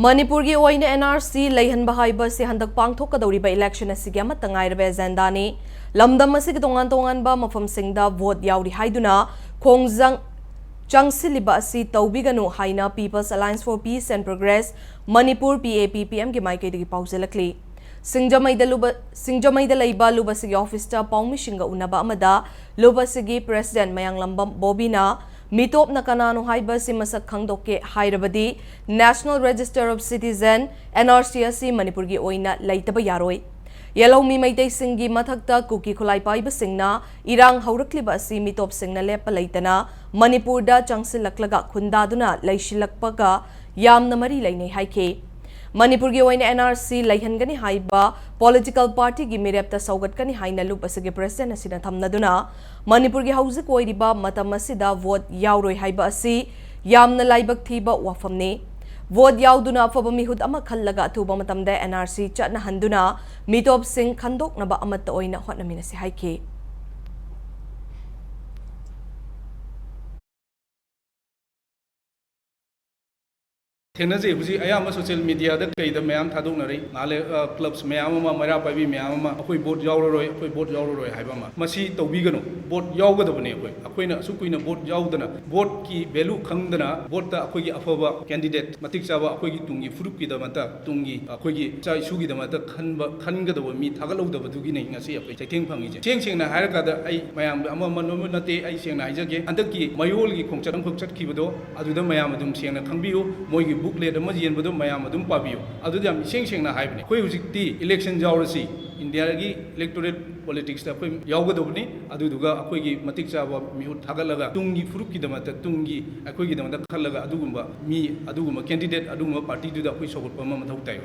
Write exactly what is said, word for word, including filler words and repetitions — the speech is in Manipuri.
ꯃꯅꯤꯄꯨꯔꯒꯤ ꯑꯣꯏꯅ N R C ꯂꯩꯍꯟꯕ ꯍꯥꯏꯕ ꯑꯁꯤ ꯍꯟꯗꯛ ꯄꯥꯡꯊꯣꯛꯀꯗꯧꯔꯤꯕ election ꯑꯁꯤꯒꯤ ꯑꯃꯠꯇ ꯉꯥꯏꯔꯕ ꯑꯦꯖꯦꯟꯗꯥꯅꯤ꯫ ꯂꯝꯗꯝ ꯑꯁꯤꯒꯤ ꯇꯣꯉꯥꯟ ꯇꯣꯉꯥꯟꯕ ꯃꯐꯝꯁꯤꯡꯗ vote ꯌꯥꯎꯔꯤ ꯍꯥꯏꯗꯨꯅ ꯈꯣꯡꯖꯪ ꯆꯪꯁꯤꯜꯂꯤꯕ ꯑꯁꯤ ꯇꯧꯕꯤꯒꯅꯨ ꯍꯥꯏꯅ People's Alliance for Peace and Progress, Manipur, P A P P M ꯒꯤ ꯃꯥꯏꯀꯩꯗꯒꯤ ꯄꯥꯎꯖꯦꯜꯂꯛꯂꯤ꯫ ꯁꯤꯡꯖꯃꯩꯗ ꯂꯨꯕ-, ꯁꯤꯡꯖꯃꯩꯗ ꯂꯩꯕ ꯂꯨꯞ ꯑꯁꯤꯒꯤ office ꯇ ꯄꯥꯎꯃꯤꯁꯤꯡꯒ ꯎꯅꯕ ꯑꯃꯗ ꯂꯨꯞ ꯑꯁꯤꯒꯤ president ꯃꯌꯥꯡꯂꯝꯕꯝ ꯕꯣꯕꯤꯅ ꯃꯤꯇꯣꯞꯅ ꯀꯅꯥꯅꯣ ꯍꯥꯏꯕ ꯑꯁꯤ ꯃꯁꯛ ꯈꯪꯗꯣꯛꯀꯦ ꯍꯥꯏꯔꯕꯗꯤ National Register of Citizen, N R C, ꯑꯁꯤ ꯃꯅꯤꯄꯨꯔꯒꯤ ꯑꯣꯏꯅ ꯂꯩꯇꯕ ꯌꯥꯔꯣꯏ꯫ ꯌꯦꯜꯍꯧꯃꯤ ꯃꯩꯇꯩꯁꯤꯡꯒꯤ ꯃꯊꯛꯇ ꯀꯨꯀꯤ ꯈꯨꯠꯂꯥꯏ ꯄꯥꯏꯕꯁꯤꯡꯅ ꯏꯔꯥꯡ ꯍꯧꯔꯛꯂꯤꯕ ꯑꯁꯤ ꯃꯤꯇꯣꯞꯁꯤꯡꯅ ꯂꯦꯞꯄ ꯂꯩꯇꯅ ꯃꯅꯤꯄꯨꯔꯗ ꯆꯪꯁꯤꯜꯂꯛꯂꯒ ꯈꯨꯟꯗꯥꯗꯨꯅ ꯂꯩꯁꯤꯜꯂꯛꯄꯒ ꯌꯥꯝꯅ ꯃꯔꯤ ꯂꯩꯅꯩ ꯍꯥꯏꯈꯤ꯫ ꯃꯅꯤꯄꯨꯔꯒꯤ ꯑꯣꯏꯅ N R C ꯂꯩꯍꯟꯒꯅꯤ ꯍꯥꯏꯕ political party ꯒꯤ ꯃꯤꯔꯦꯞꯇ ꯁꯧꯒꯠꯀꯅꯤ ꯍꯥꯏꯅ ꯂꯨꯞ ꯑꯁꯤꯒꯤ president ꯑꯁꯤꯅ ꯊꯝꯅꯗꯨꯅ, ꯃꯅꯤꯄꯨꯔꯒꯤ ꯍꯧꯖꯤꯛ ꯑꯣꯏꯔꯤꯕ ꯃꯇꯝ ꯑꯁꯤꯗ vote ꯌꯥꯎꯔꯣꯏ ꯍꯥꯏꯕ ꯑꯁꯤ ꯌꯥꯝꯅ ꯂꯥꯏꯕꯛ ꯊꯤꯕ ꯋꯥꯐꯝꯅꯤ꯫ Vote ꯌꯥꯎꯗꯨꯅ ꯑꯐꯕ ꯃꯤꯍꯨꯠ ꯑꯃ ꯈꯜꯂꯒ ꯑꯊꯨꯕ ꯃꯇꯝꯗ N R C ꯆꯠꯅꯍꯟꯗꯨꯅ ꯃꯤꯇꯣꯞꯁꯤꯡ ꯈꯟꯗꯣꯛꯅꯕ ꯑꯃꯠꯇ ꯑꯣꯏꯅ ꯍꯣꯠꯅꯃꯤꯟꯅꯁꯤ ꯍꯥꯏꯈꯤ꯫ ꯊꯦꯡꯅꯖꯩ꯫ ꯍꯧꯖꯤꯛ ꯑꯌꯥꯝꯕ social media ꯗ ꯀꯩꯗ ꯃꯌꯥꯝ ꯊꯥꯗꯣꯛꯅꯔꯤ꯫ ꯅꯍꯥꯟꯂꯦ, ꯑ, clubs ꯃꯌꯥꯝ ꯑꯃ, ꯃꯩꯔꯥ ꯄꯥꯏꯕꯤ ꯃꯌꯥꯝ ꯑꯃ, "ꯑꯩꯈꯣꯏ vote ꯌꯥꯎꯔꯔꯣꯏ, ꯑꯩꯈꯣꯏ vote ꯌꯥꯎꯔꯔꯣꯏ" ꯍꯥꯏꯕ ꯑꯃ꯫ ꯃꯁꯤ ꯇꯧꯕꯤꯒꯅꯨ꯫ Vote ꯌꯥꯎꯒꯗꯕꯅꯤ ꯑꯩꯈꯣꯏ꯫ ꯑꯩꯈꯣꯏꯅ ꯑꯁꯨꯛ ꯀꯨꯏꯅ vote ꯌꯥꯎꯗꯅ, vote ꯀꯤ value ꯈꯪꯗꯅ, vote ꯇ ꯑꯩꯈꯣꯏꯒꯤ ꯑꯐꯕ candidate, ꯃꯇꯤꯛ ꯆꯥꯕ ꯑꯩꯈꯣꯏꯒꯤ ꯇꯨꯡꯒꯤ ꯐꯨꯔꯨꯞꯀꯤꯗꯃꯛꯇ, ꯇꯨꯡꯒꯤ ꯑꯩꯈꯣꯏꯒꯤ ꯏꯆꯥ ꯏꯁꯨꯒꯤꯗꯃꯛꯇ ꯈꯟꯕ, ꯈꯟꯒꯗꯕ ꯃꯤ ꯊꯥꯒꯠꯍꯧꯗꯕꯗꯨꯒꯤꯅꯦ ꯉꯁꯤ ꯑꯩꯈꯣꯏ ꯆꯩꯊꯦꯡ ꯐꯪꯉꯤꯁꯦ꯫ ꯏꯁꯦꯡ ꯁꯦꯡꯅ ꯍꯥꯏꯔꯀꯥꯟꯗ, ꯑꯩ ꯃꯌꯥꯝꯗ ꯑꯃ ꯑꯃ ꯂꯣꯏꯅꯃꯛ ꯅꯠꯇꯦ, ꯑꯩ ꯁꯦꯡꯅ ꯍꯥꯏꯖꯒꯦ, ꯍꯟꯗꯛꯀꯤ ꯃꯌꯣꯜꯒꯤ ꯈꯣꯡꯆꯠ ꯑꯃꯈꯛ ꯆꯠꯈꯤꯕꯗꯣ, ꯑꯗꯨꯗ ꯃꯌꯥꯝ ꯑꯗꯨꯝ ꯁꯦꯡꯅ ꯈꯪꯕꯤꯌꯨ, ꯃꯣꯏꯒꯤ booklet ꯑꯃ ꯌꯦꯟꯕꯗꯣ ꯃꯌꯥꯝ ꯑꯗꯨꯝ ꯄꯥꯕꯤꯌꯨ꯫ ꯑꯗꯨꯗ ꯌꯥꯝ ꯏꯁꯦꯡ ꯁꯦꯡꯅ ꯍꯥꯏꯕꯅꯦ, ꯑꯩꯈꯣꯏ ꯍꯧꯖꯤꯛꯇꯤ election ꯌꯥꯎꯔꯁꯤ, ꯏꯟꯗꯤꯌꯥꯒꯤ electoral politics ꯇ ꯑꯩꯈꯣꯏ ꯌꯥꯎꯒꯗꯧꯕꯅꯤ꯫ ꯑꯗꯨꯗꯨꯒ ꯑꯩꯈꯣꯏꯒꯤ ꯃꯇꯤꯛ ꯆꯥꯕ ꯃꯤꯍꯨꯠ ꯊꯥꯒꯠꯂꯒ, ꯇꯨꯡꯒꯤ ꯐꯨꯔꯨꯞꯀꯤꯗꯃꯛꯇ, ꯇꯨꯡꯒꯤ ꯑꯩꯈꯣꯏꯒꯤꯗꯃꯛꯇ ꯈꯜꯂꯒ, ꯑꯗꯨꯒꯨꯝꯕ ꯃꯤ, ꯑꯗꯨꯒꯨꯝꯕ candidate, ꯑꯗꯨꯒꯨꯝꯕ party ꯗꯨꯗ ꯑꯩꯈꯣꯏ ꯁꯧꯒꯠꯄ ꯑꯃ ꯃꯊꯧ ꯇꯥꯏ꯫